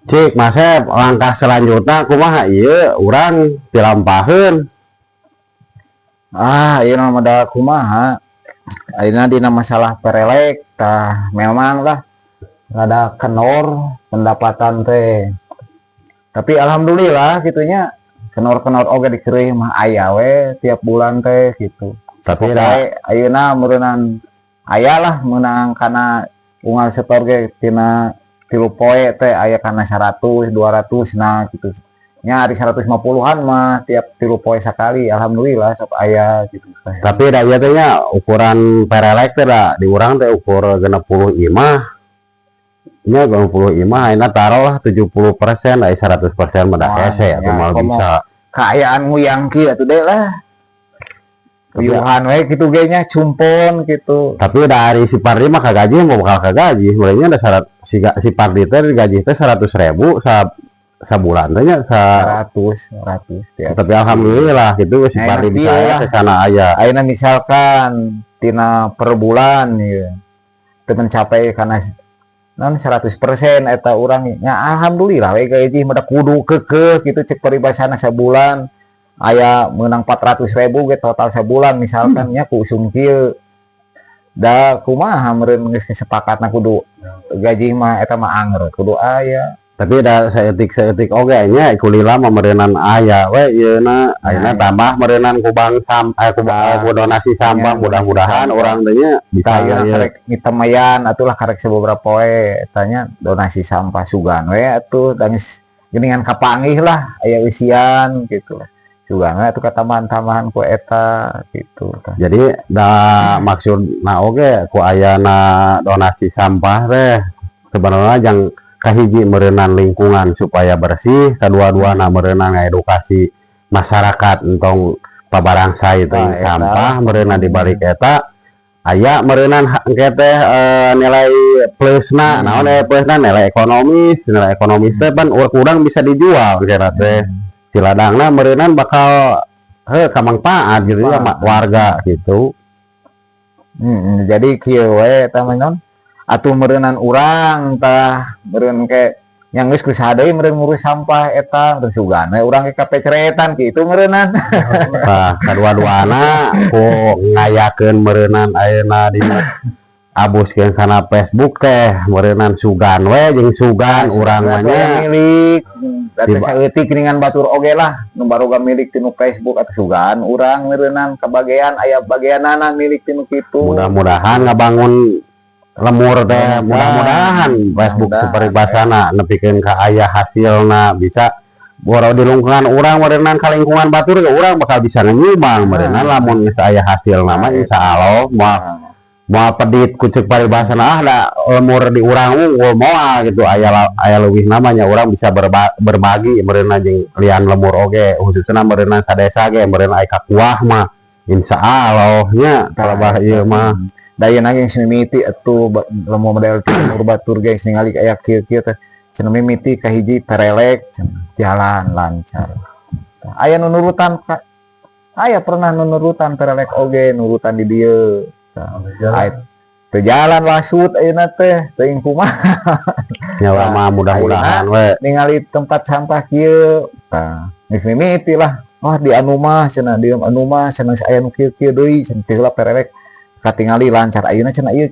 Cik, Masep, langkah selanjutnya kumaha ieu urang dilampaheun? Ah, ieu mah da kumaha? Ayeuna dina masalah perelek tah memang lah rada kendor pendapatan teh. Tapi alhamdulillah gitunya, kendor-kendor oge dikeureuh mah aya we tiap bulan teh gitu. Tapi Pokoke ayeuna meureunan aya lah meunang kana unggal setor ge tina 3 poe teh aya kana 100, 200, nah gitu. Nya ari 150-an mah tiap 3 poe sakali, alhamdulillah sok aya gitu teh. Tapi da ieu teh nya ukuran perelek teh da di urang teh ukur 60 imah nya, 60 imah ayeuna taruh 70%, aya 100% mah da Wah, hese atuh ya, moal komo bisa. Kaayaan nguyang kieu atuh deh lah. Uyuhan we kitu ge nya, cumpon gitu. Tapi dari si Pardi mah kagaji mau bakal kagaji mulainya ada syarat si Pardi teh digaji teh 100.000 sabulan teh nya sa 100 100 tiap. Tapi alhamdulillah gitu si Nah, Pardi enak bisa ieu aya lah. Teh sana aya. Ayeuna misalkan tina per bulan ieu teu mencapai kana non 100% eta urang nya, alhamdulillah we gaji mah da kudu keukeuh gitu, cek paribasana sabulan aya meunang 400.000 ge total sabulan misalkan nya, ku usum kieu da kumaha meureun geus kesepakatna kudu gaji mah eta mah anger kudu aya. Tapi da saeutik saeutik oge nya kulila mah meureunan aya we ieuna ayeuna Nah, tambah meureunan ku bank sam eh, ku, Tah. ku donasi sampah. Ya, mudah-mudahan donasi urang teh nya bisa tah ieu ieu. Karek mitemayan atulah, karek sababaraha poe tanya donasi sampah, sugan we atuh da geus geuningan kapanggih lah aya eusian gitu lah, sugan we atuh katambahan-tambahan ku eta gitu tah. Jadi da maksudna oge ku ayana donasi sampah teh sebenarnya jang kahiji meureunan lingkungan supaya bersih, kedua-duana meureunan edukasi masyarakat entong pabarangsai teh Tah, eta. sampah. Meureunan di balik eta aya meureunan engke teh nilai plusna. Naon nilai plusna? Nilai ekonomis. Nilai ekonomis teh pan urang bisa dijual kira teh si ladangna meureunan bakal heuh kamangpaat gitu ya warga gitu. Jadi kieu we eta mah non atuh meureunan urang tah meureun ke yang geus ku saha deui meureun ngurus sampah eta, terus sugan we urang ke kapeceretan kitu meureunan. Tah, kadua-duana ku ngayakeun meureunan ayeuna di abuskeun kana Facebook teh meureunan sugan we jeung sugan urang mah nya. Milik da teh Di saeutik geuningan batur oge lah nu baroga milik tinu Facebook atau sugan urang meureunan kabagean aya bagianana milik tinu kitu. Mudah-mudahan ngabangun lemur teh, mudah-mudahan Facebook Mudah-mudahan. Seperti nepikeun ka aya hasilna bisa boro di lingkungan urang meureunan, ka lingkungan batur ge urang bakal bisa nyumbang meureunan lamun geus aya hasilna mah. Nah, insya Allah moal moal pedit ku ceuk paribasana, ah da lemur di urang unggul moal gitu, aya aya leuwih namanya urang bisa berbagi meureunna jeung lian lemur oge, khususna meureunna sadesa ge meureun aya kakuah mah, insya Allah nya kalau ieu mah. Da ieu ge geus mimiti atuh lemur model lemur batur ge geus ningali aya kieu-kieu teh cenah mimiti kahiji perelek cenah, jalan lancar. Tah, aya nu nurutan ka aya pernah nu nurutan perelek oge nurutan di dieu. Tah, aya teu jalan lasut ayeuna teh teuing kumaha. Nya urang mah mudah-mudahan we. Ningali tempat sampah kieu tah geus mimiti lah, wah di anu mah cenah, di anu mah cenah aya nu kieu-kieu deui cenah, teh heula perelek katingali lancar, ayeuna cenah ieu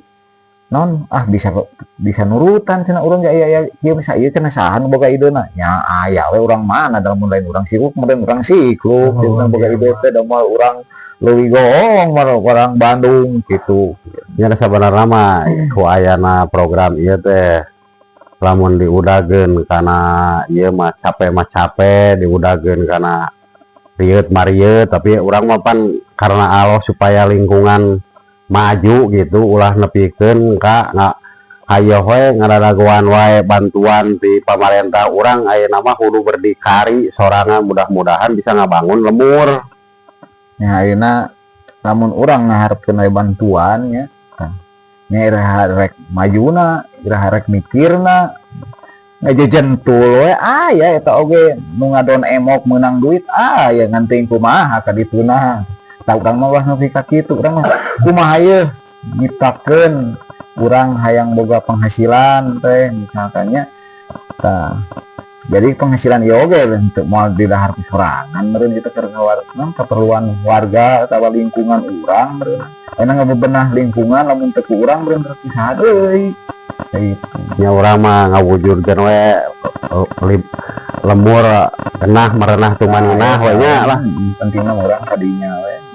non ah bisa bisa nurutan cenah urang ge aya aya kieu bisa ieu cenah, saha nu boga idena nya? Aya we urang mana dalam lain urang sibuk meureun urang sikluk cenah boga ide teh, da moal urang leuwih goong mah orang Bandung gitu. Nya da sabenerna mah ku ayana program ieu teh lamun diudageun kana ieu mah cape, diudageun kana rieut mah rieut, tapi urang mah pan karena Allah supaya lingkungan maju gitu, ulah nepikeun ka hayoh we ngadadagoan wae bantuan di pamarentah. Urang ayeuna mah kudu berdikari sorangan, mudah-mudahan bisa ngabangun lemur. Nya ayeuna lamun urang ngaharepkeun aya bantuan nya tah nya iraha rek majuna, iraha rek mikirna? Ngajejentul we aya eta oge nu ngadon emok meunang duit aya, ngan teuing kumaha ka dituna. Tah, urang mah ulah nepi ka kitu, urang mah kumaha yeuh nyiptakeun urang hayang boga penghasilan teh misalkan nya. Tah. Jadi penghasilan ieu oge untuk moal didahar ku sorangan meureun kita keur naon keperluan warga atau lingkungan urang meureun. Ayeuna ngabebenah lingkungan lamun teu ku urang meureun teu saha deui. Gitu. Nya urang mah ngawujudkeun we lembur genah merenah tumaninah we nya lah. Pentingna urang kadinya we.